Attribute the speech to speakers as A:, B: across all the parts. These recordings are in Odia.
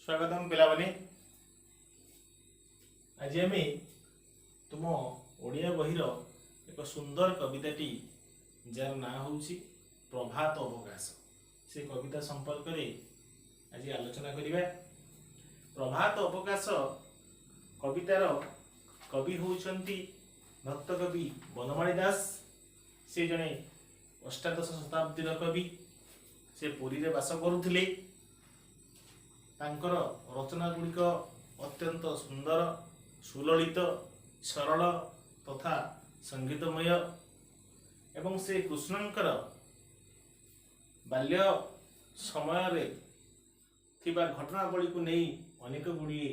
A: ସ୍ୱାଗତମ ପିଲାମାନେ। ଆଜି ଆମେ ତୁମ ଓଡ଼ିଆ ବହିର ଏକ ସୁନ୍ଦର କବିତାଟି, ଯାହାର ନାଁ ହେଉଛି ପ୍ରଭାତ ଅବକାଶ, ସେ କବିତା ସମ୍ପର୍କରେ ଆଜି ଆଲୋଚନା କରିବା। ପ୍ରଭାତ ଅବକାଶ କବିତାର କବି ହେଉଛନ୍ତି ଭକ୍ତ କବି ବନମାଳୀ ଦାସ। ସେ ଜଣେ ଅଷ୍ଟାଦଶ ଶତାବ୍ଦୀର କବି। ସେ ପୁରୀରେ ବାସ କରୁଥିଲେ। ତାଙ୍କର ରଚନା ଗୁଡ଼ିକ ଅତ୍ୟନ୍ତ ସୁନ୍ଦର, ସୁଲଳିତ, ସରଳ ତଥା ସଙ୍ଗୀତମୟ ଏବଂ ସେ କୃଷ୍ଣଙ୍କର ବାଲ୍ୟ ସମୟରେ ଥିବା ଘଟଣାବଳୀକୁ ନେଇ ଅନେକ ଗୁଡ଼ିଏ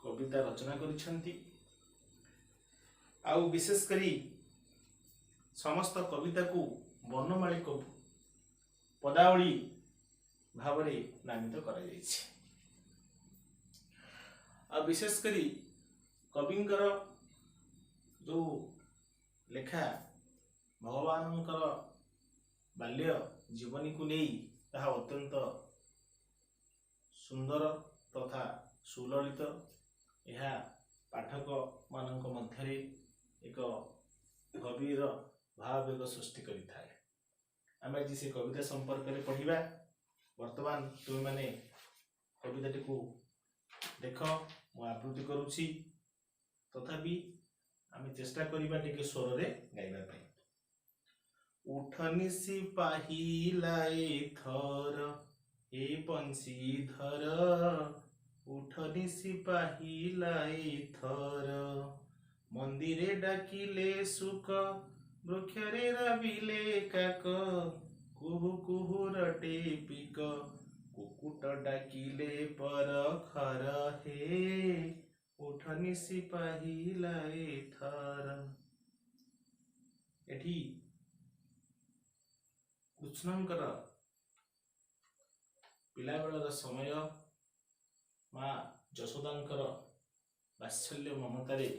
A: କବିତା ରଚନା କରିଛନ୍ତି। ଆଉ ବିଶେଷ କରି ସମସ୍ତ କବିତାକୁ ବନମାଳୀ ପଦାବଳୀ ଭାବରେ ନାମିତ କରାଯାଇଛି। ଆଉ ବିଶେଷ କରି କବିଙ୍କର ଯେଉଁ ଲେଖା ଭଗବାନଙ୍କର ବାଲ୍ୟ ଜୀବନୀକୁ ନେଇ, ତାହା ଅତ୍ୟନ୍ତ ସୁନ୍ଦର ତଥା ସୁଲଳିତ। ଏହା ପାଠକମାନଙ୍କ ମଧ୍ୟରେ ଏକ ଗଭୀର ଭାବାବେଗ ସୃଷ୍ଟି କରିଥାଏ। ଆମେ ଆଜି ସେ କବିତା ସମ୍ପର୍କରେ ପଢ଼ିବା। ବର୍ତ୍ତମାନ ତୁମେମାନେ କବିତାଟିକୁ ଦେଖ, ମୁଁ ଆବୃତ୍ତି କରୁଛି। ତଥାପି ଆମେ ଚେଷ୍ଟା କରିବା ଟିକେ ସ୍ୱରରେ ଗାଇବା ପାଇଁ। ଉଠ ନିଶି ପାହିଲା ଏଥର, ହେ ବଂଶୀଧର, ଉଠ ନିଶି ପାହିଲା ଏଥର। ମନ୍ଦିରେ ଡାକିଲେ ଶୁକ, ବୃକ୍ଷରେ ରାବିଲେ କାକ, କୁହୁ କୁହୁ ରଟେ ପିକ, କୁକୁଟ ଡାକିଲେ ପର ଖର, ହେ ଉଠ ନିଶି ପାହିଲା ଏଥର। ଏଠି କୃଷ୍ଣଙ୍କର ପିଲାବେଳର ସମୟ, ମା ଯଶୋଦାଙ୍କର ବାତ୍ସଲ୍ୟ ମମତାରେ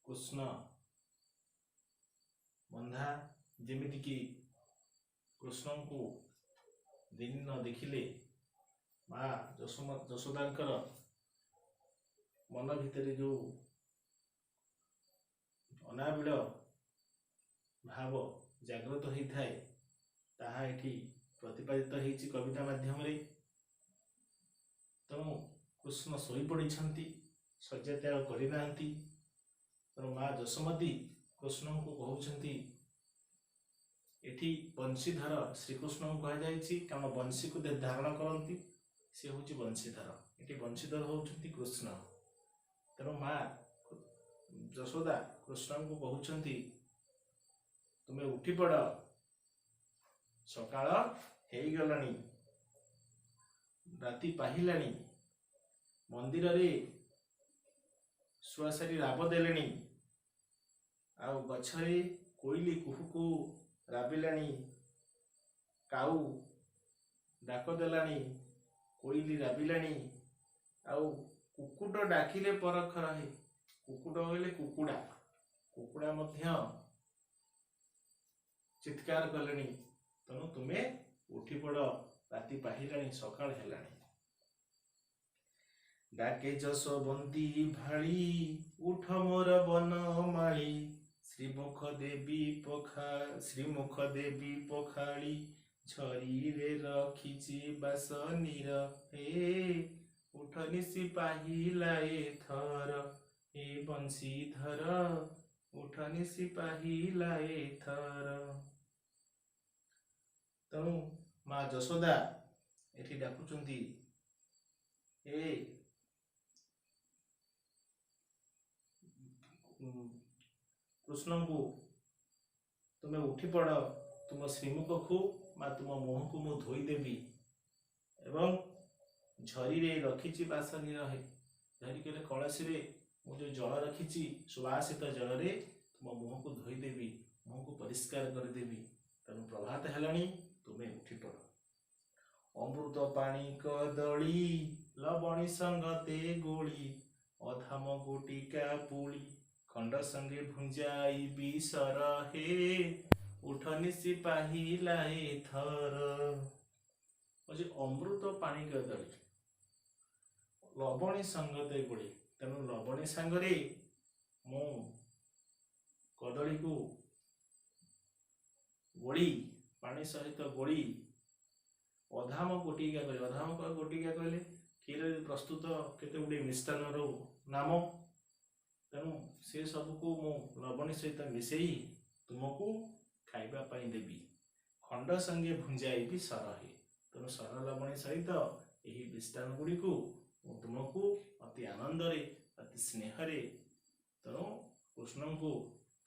A: କୃଷ୍ଣ ବନ୍ଧା। ଯେମିତିକି କୃଷ୍ଣଙ୍କୁ ଦିନ ନ ଦେଖିଲେ ମା ଯଶୋଦାଙ୍କର ମନ ଭିତରେ ଯେଉଁ ଅନାବିଳ ଭାବ ଜାଗ୍ରତ ହୋଇଥାଏ, ତାହା ଏଠି ପ୍ରତିପାଦିତ ହେଇଛି କବିତା ମାଧ୍ୟମରେ। ତେଣୁ କୃଷ୍ଣ ଶୋଇପଡ଼ିଛନ୍ତି, ଶଯ୍ୟା ତ୍ୟାଗ କରିନାହାନ୍ତି। ତେଣୁ ମା ଯଶୋମତୀ କୃଷ୍ଣଙ୍କୁ କହୁଛନ୍ତି। ଏଠି ବଂଶୀଧର ଶ୍ରୀକୃଷ୍ଣଙ୍କୁ କୁହାଯାଇଛି, କାରଣ ବଂଶୀକୁ ଧାରଣ କରନ୍ତି, ସେ ହେଉଛି ବଂଶୀଧର। ଏଠି ବଂଶୀଧର ହେଉଛନ୍ତି କୃଷ୍ଣ। ତେଣୁ ମା ଯଶୋଦା କୃଷ୍ଣଙ୍କୁ କହୁଛନ୍ତି, ତୁମେ ଉଠି ପଡ଼, ସକାଳ ହେଇଗଲାଣି, ରାତି ପାହିଲାଣି, ମନ୍ଦିରରେ ଶୁଆଶାରୀ ରାବ ଦେଲେଣି, ଆଉ ଗଛରେ କୋଇଲି କୁହୁ କୁହୁ ରାବିଲାଣି, କାଉ ଡାକ ଦେଲାଣି, କୋଇଲି ରାବିଲାଣି, ଆଉ କୁକୁଟ ଡାକିଲେ ପରଖର ହେ। କୁକୁଟ କହିଲେ କୁକୁଡ଼ା, କୁକୁଡ଼ା ମଧ୍ୟ ଚିତ୍କାର କଲେଣି। ତେଣୁ ତୁମେ ଉଠି ପଡ଼, ରାତି ପାହିଲାଣି, ସକାଳ ହେଲାଣି। ଡାକେ ଯଶୋବନ୍ତୀ ଭାଳି, ଉଠ ମୋର ବନମାଳୀ, ଶ୍ରୀମୁଖ ଦେବୀ ପଖା ଶ୍ରୀମୁଖ ଦେବୀ ପଖାଳି, ଝରିରେ ରଖିଛି ବାସନୀର, ହେ ଉଠ ନିଶି ପାହିଲା ଏଥର, ହେ ବଂଶୀଧର, ଉଠ ନିଶି ପାହିଲା ଏଥର। ତେଣୁ ମା ଯଶୋଦା ଏଠି ଡାକୁଛନ୍ତି, ଏ କୃଷ୍ଣଙ୍କୁ, ତୁମେ ଉଠି ପଡ଼, ତୁମ ଶ୍ରୀମୁଖକୁ ବା ତୁମ ମୁହଁକୁ ମୁଁ ଧୋଇଦେବି ଏବଂ ଝରିରେ ରଖିଛି ବାସନୀ ରହେ। ଝରି କହିଲେ କଳସୀରେ ମୁଁ ଯେଉଁ ଜଳ ରଖିଛି, ସୁବାସିତ ଜଳରେ ତୁମ ମୁହଁକୁ ଧୋଇଦେବି, ମୁହଁକୁ ପରିଷ୍କାର କରିଦେବି। ତେଣୁ ପ୍ରଭାତ ହେଲାଣି, ତୁମେ ଉଠି ପଡ଼। ଅମୃତ ପାଣି କଦଳୀ, ଲବଣୀ ସଙ୍ଗତେ ଗୋଳି, ଅଧାମ ଗୋଟିକା ପୁଳି, ଖଣ୍ଡ ସଙ୍ଗେ ଭୁଞ୍ଜାଇବି ସର, ହେ ଉଠ ନିଶି ପାହିଲା ଏଥର। ହଉଛି ଅମୃତ ପାଣି କଦଳୀ। ଲବଣୀ ସଙ୍ଗତେ ଗୋଳି, ତେଣୁ ଲବଣୀ ସାଙ୍ଗରେ ମୁଁ କଦଳୀକୁ ଗୋଳି, ପାଣି ସହିତ ଗୋଳି, ଅଧାମ ଗୋଟିକା କରି। ଅଧାମ ଗୋଟିକା କହିଲେ କ୍ଷୀରରେ ପ୍ରସ୍ତୁତ କେତେ ଗୁଡ଼ିଏ ମିଷ୍ଟାନ୍ନର ନାମ। ତେଣୁ ସେ ସବୁକୁ ମୁଁ ଲବଣୀ ସହିତ ମିଶେଇ ତୁମକୁ ଖାଇବା ପାଇଁ ଦେବି। ଖଣ୍ଡ ସଙ୍ଗେ ଭୁଞ୍ଜାଇବି ସରହେ, ତେଣୁ ସର ଲବଣୀ ସହିତ ଏହି ମିଷ୍ଟାନ୍ନ ଗୁଡ଼ିକୁ ମୁଁ ତୁମକୁ ଅତି ଆନନ୍ଦରେ, ଅତି ସ୍ନେହରେ, ତେଣୁ କୃଷ୍ଣଙ୍କୁ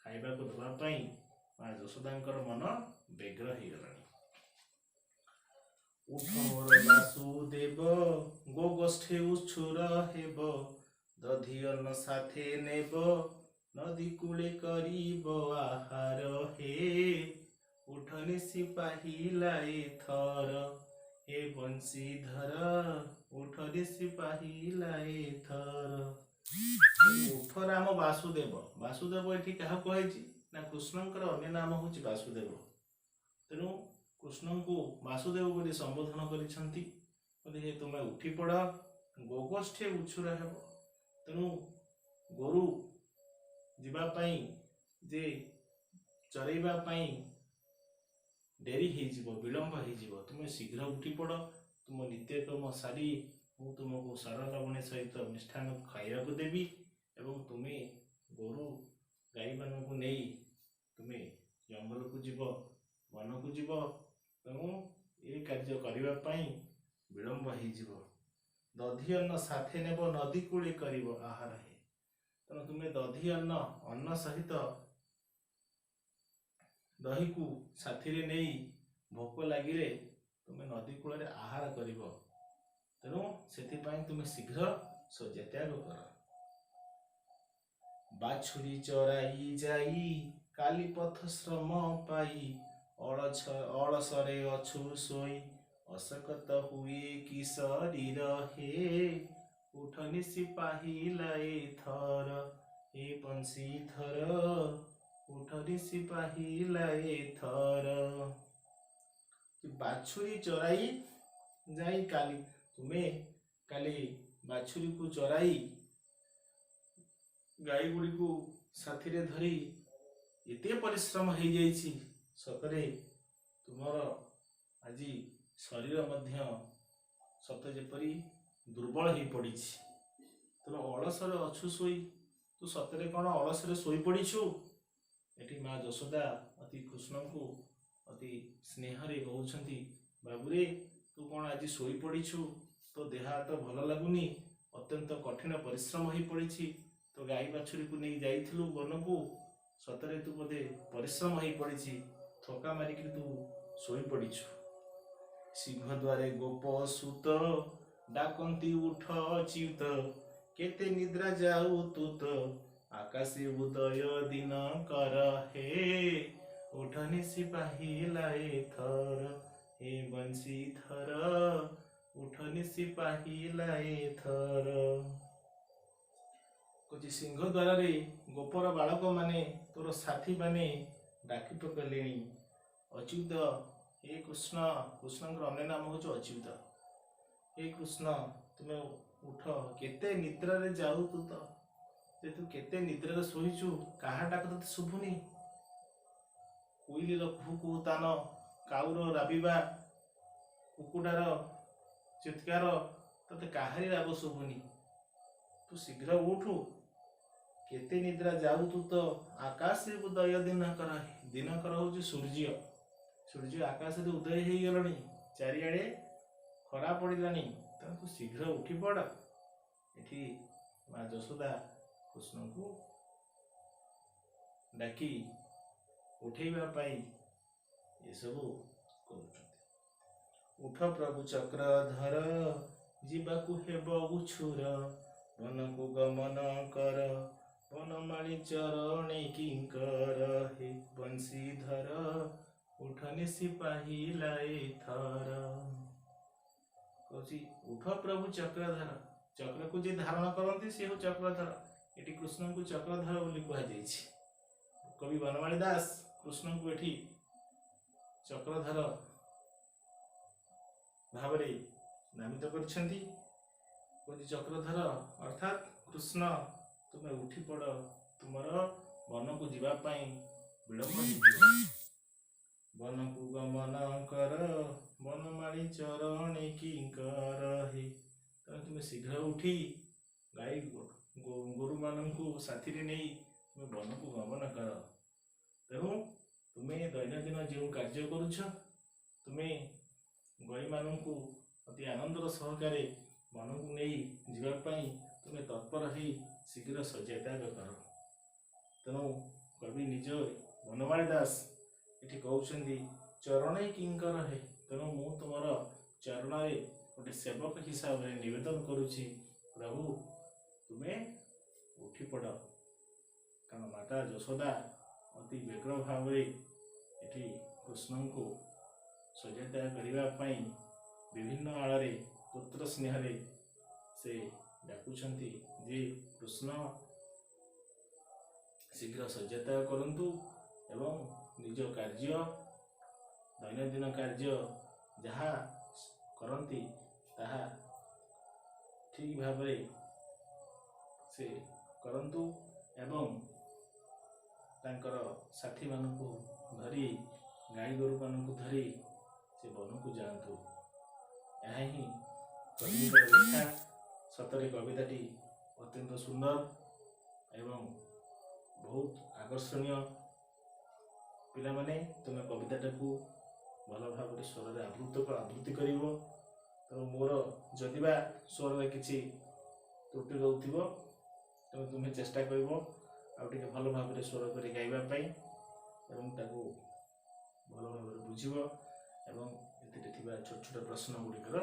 A: ଖାଇବାକୁ ଦେବା ପାଇଁ ମା ଯଶୋଦାଙ୍କର ମନ ବ୍ୟଗ୍ର ହେଇଗଲାଣି। ଉଠ ମୋର ବାସୁଦେବ, ଗୋ ଗୋଷ୍ଠେ ଉଛୁର ହେବ, ଦଧି ଅନ୍ନ ସାଥେ ନେବ, ନଦୀ କୂଳେ କରିବ ଆହାର ହେ। ଉଠ ନିଶି ପାହିଲା ଏଥର, ହେ ବଂଶୀଧର, ଉଠ ନିଶି ପାହିଲା ଏଥର। ଉଠ ରାମ ବାସୁଦେବ। ବାସୁଦେବ ଏଠି କାହାକୁ କୁହାଯାଇଛି ନା କୃଷ୍ଣଙ୍କର ଅନ୍ୟ ନାମ ହେଉଛି ବାସୁଦେବ। ତେଣୁ କୃଷ୍ଣଙ୍କୁ ବାସୁଦେବ ବୋଲି ସମ୍ବୋଧନ କରିଛନ୍ତି। ବୋଧେ ତୁମେ ଉଠି ପଡ଼, ଗୋଗୋଷ୍ଠେ ଉଛୁର ହେବ, ତେଣୁ ଗୋରୁ ଯିବା ପାଇଁ ଯେ ଚରେଇବା ପାଇଁ ଡେରି ହେଇଯିବ, ବିଳମ୍ବ ହେଇଯିବ। ତୁମେ ଶୀଘ୍ର ଉଠି ପଡ଼, ତୁମ ନିତ୍ୟକର୍ମ ସାରି ମୁଁ ତୁମକୁ ସର ଲବଣୀ ସହିତ ମିଷ୍ଟାନ୍ନ ଖାଇବାକୁ ଦେବି ଏବଂ ତୁମେ ଗୋରୁ ଗାଈମାନଙ୍କୁ ନେଇ ତୁମେ ଜଙ୍ଗଲକୁ ଯିବ, ବନକୁ ଯିବ। ତେଣୁ ଏ କାର୍ଯ୍ୟ କରିବା ପାଇଁ ବିଳମ୍ବ ହେଇଯିବ। ଦଧି ଅନ୍ନ ସାଥେ ନେବ, ନଦୀ କୂଳେ କରିବ ଆହାର ହେ। ତେଣୁ ତୁମେ ଦଧି ଅନ୍ନ, ଅନ୍ନ ସହିତ ଦହିକୁ ସାଥିରେ ନେଇ ଭୋକ ଲାଗିଲେ ତୁମେ ନଦୀ କୂଳରେ ଆହାର କରିବ। ତେଣୁ ସେଥିପାଇଁ ତୁମେ ଶୀଘ୍ର ଶଯ୍ୟା ତ୍ୟାଗ କର। ବାଛୁରୀ ଚରାଇ ଯାଇ କାଲି ପଥ ଶ୍ରମ ପାଇ, ଅଳସରେ ଅଛୁ ଶୋଇ, ଅଶକତ ହୁଏ କି ଶରୀର ହେ। ଉଠ ନିଶି ପାହିଲା ଏଥର, ହେ ବଂଶୀଧର, ଉଠ ନିଶି ପାହିଲା ଏଥର। ବାଛୁରୀ ଚରାଇ ଯାଇ କାଲି, ତୁମେ କାଲି ବାଛୁରୀକୁ ଚରାଇ ଗାଈ ଗୁଡ଼ିକୁ ସାଥିରେ ଧରି ଏତେ ପରିଶ୍ରମ ହେଇଯାଇଛି, ସତରେ ତୁମର ଆଜି ଶରୀର ମଧ୍ୟ ସତେ ଯେପରି ଦୁର୍ବଳ ହେଇ ପଡ଼ିଛି। ତେଣୁ ଅଳସରେ ଅଛୁ ଶୋଇ, ତୁ ସତରେ କ'ଣ ଅଳସରେ ଶୋଇପଡ଼ିଛୁ? ଏଠି ମା ଯଶୋଦା ଅତି କୃଷ୍ଣଙ୍କୁ ଅତି ସ୍ନେହରେ କହୁଛନ୍ତି, ବାବୁରେ, ତୁ କ'ଣ ଆଜି ଶୋଇପଡ଼ିଛୁ? ତୋ ଦେହ ହାତ ଭଲ ଲାଗୁନି, ଅତ୍ୟନ୍ତ କଠିନ ପରିଶ୍ରମ ହେଇପଡ଼ିଛି। ତୋ ଗାଈ ବାଛୁରୀକୁ ନେଇ ଯାଇଥିଲୁ ବନକୁ, ସତରେ ତୁ ବୋଧେ ପରିଶ୍ରମ ହେଇପଡ଼ିଛି, ଥକା ମାରିକି ତୁ ଶୋଇପଡ଼ିଛୁ। ସିଂହଦ୍ୱାରେ ଗୋପ ସୁତ ଡାକନ୍ତି ଉଠ ଅଚ୍ୟୁତ, କେତେ ନିଦ୍ରା ଯାଉ ତୁ ତ, ଆକାଶେ ଉଦୟ ଦିନ କର ହେ। ଉଠ ନିଶି ପାହିଲା ଏଥର, ହେ ବଂଶୀଧର, ଉଠ ନିଶି ପାହିଲା ଏଥର। କହୁଛି, ସିଂହଦ୍ୱାରରେ ଗୋପର ବାଳକମାନେ, ତୋର ସାଥୀମାନେ ଡାକି ପକେଇଲେଣି, ଅଚ୍ୟୁତ, ହେ କୃଷ୍ଣ। କୃଷ୍ଣଙ୍କର ଅନ୍ୟ ନାମ ହେଉଛି ଅଚ୍ୟୁତ। ହେ କୃଷ୍ଣ, ତୁମେ ଉଠ, କେତେ ନିଦ୍ରାରେ ଯାଉ ତୁ ତ, ଯେ ତୁ କେତେ ନିଦ୍ରାରେ ଶୋଇଛୁ, କାହା ଡାକ ତତେ ଶୁଭୁନି? କୋଇଲିର କୁହୁ କୁହୁ ତାନ, କାଉର ରାବିବା, କୁକୁଡ଼ାର ଚିତ୍କାର, ତତେ କାହାରି ରାବ ଶୁଭୁନି। ତୁ ଶୀଘ୍ର ଉଠୁ, କେତେ ନିଦ୍ରା ଯାଉ ତୁ ତ, ଆକାଶରେ ଉଦୟ ଦିନକର। ଦିନକର ହଉଛି ସୂର୍ଯ୍ୟ। ସୂର୍ଯ୍ୟ ଆକାଶରେ ଉଦୟ ହେଇଗଲାଣି, ଚାରିଆଡ଼େ ଖରା ପଡ଼ିଲାଣି, ତେଣୁ ତୁ ଶୀଘ୍ର ଉଠି ପଡ଼। ଏଠି ମା ଯଶୋଦା କୃଷ୍ଣଙ୍କୁ ଡାକି ଉଠେଇବା ପାଇଁ ଏସବୁ କରୁଛନ୍ତି। ଉଠ ପ୍ରଭୁ ଚକ୍ରଧର, ଯିବାକୁ ହେବ ଉଛୁର, ବନକୁ ଗମନ କର, ବନମାଳୀ ଚରଣେ କିଙ୍କର ହେ ବଂଶୀଧର, ଉଠ ନିଶି ପାହିଲା ଏଥର। କହୁଛି, ଉଠ ପ୍ରଭୁ ଚକ୍ରଧର। ଚକ୍ରକୁ ଯିଏ ଧାରଣ କରନ୍ତି ସେ ହଉ ଚକ୍ରଧର। ଏଠି କୃଷ୍ଣଙ୍କୁ ଚକ୍ରଧର ବୋଲି କୁହାଯାଇଛି। କବି ବନମାଳୀ ଦାସ କୃଷ୍ଣଙ୍କୁ ଏଠି ଚକ୍ରଧର ଭାବରେ ନାମିତ କରିଛନ୍ତି। କହୁଛି, ଚକ୍ରଧର ଅର୍ଥାତ୍ କୃଷ୍ଣ, ତୁମେ ଉଠି ପଡ଼, ତୁମର ବନକୁ ଯିବା ପାଇଁ ବିଳମ୍ବ ହେଇଯିବ। ବନକୁ ଗମନ କର ବନମାଳୀ ଚରଣେ କିଙ୍କର ହେ। ତେଣୁ ତୁମେ ଶୀଘ୍ର ଉଠି ଗାଈ ଗୋରୁମାନଙ୍କୁ ସାଥିରେ ନେଇ ତୁମେ ବନକୁ ଗମନ କର। ତେଣୁ ତୁମେ ଦୈନନ୍ଦିନ ଯେଉଁ କାର୍ଯ୍ୟ କରୁଛ, ତୁମେ ଗାଈମାନଙ୍କୁ ଅତି ଆନନ୍ଦର ସହକାରେ ବନକୁ ନେଇ ଯିବା ପାଇଁ ତୁମେ ତତ୍ପର ହେଇ ଶୀଘ୍ର ଶଯ୍ୟା ତ୍ୟାଗ କର। ତେଣୁ କବି ନିଜ ବନମାଳୀ ଦାସ ଏଠି କହୁଛନ୍ତି, ଚରଣେ କିଙ୍କର ହେ। ତେଣୁ ମୁଁ ତୁମର ଚରଣରେ ଗୋଟେ ସେବକ ହିସାବରେ ନିବେଦନ କରୁଛି, ପ୍ରଭୁ, ତୁମେ ଉଠି ପଡ଼। କାରଣ ମାତା ଯଶୋଦା ଅତି ବ୍ୟଗ୍ର ଭାବରେ ଏଠି କୃଷ୍ଣଙ୍କୁ ଶଯ୍ୟା କରିବା ପାଇଁ ବିଭିନ୍ନ ଆଳରେ ପୁତ୍ର ସ୍ନେହରେ ସେ ଡାକୁଛନ୍ତି ଯେ କୃଷ୍ଣ ଶୀଘ୍ର ଶଯ୍ୟାତ୍ୟାଗ କରନ୍ତୁ ଏବଂ ନିଜ କାର୍ଯ୍ୟ, ଦୈନନ୍ଦିନ କାର୍ଯ୍ୟ ଯାହା କରନ୍ତି, ତାହା ଠିକ୍ ଭାବରେ ସେ କରନ୍ତୁ ଏବଂ ତାଙ୍କର ସାଥୀମାନଙ୍କୁ ଧରି, ଗାଈ ଗୋରୁମାନଙ୍କୁ ଧରି ସେ ବନକୁ ଯାଆନ୍ତୁ। ଏହା ହିଁ କବିଙ୍କର ଲେଖା। ସତରେ କବିତାଟି ଅତ୍ୟନ୍ତ ସୁନ୍ଦର ଏବଂ ବହୁତ ଆକର୍ଷଣୀୟ। ପିଲାମାନେ, ତୁମେ କବିତାଟାକୁ ଭଲ ଭାବରେ ସ୍ୱରରେ ଆବୃତ୍ତି କରିବ। ତେଣୁ ମୋର ଯଦି ବା ସ୍ୱରରେ କିଛି ତ୍ରୁଟି ରହୁଥିବ, ତେଣୁ ତୁମେ ଚେଷ୍ଟା କରିବ ଆଉ ଟିକେ ଭଲ ଭାବରେ ସ୍ୱର କରି ଗାଇବା ପାଇଁ ଏବଂ ତାକୁ ଭଲ ଭାବରେ ବୁଝିବ ଏବଂ ଏଥିରେ ଥିବା ଛୋଟ ଛୋଟ ପ୍ରଶ୍ନ ଗୁଡ଼ିକର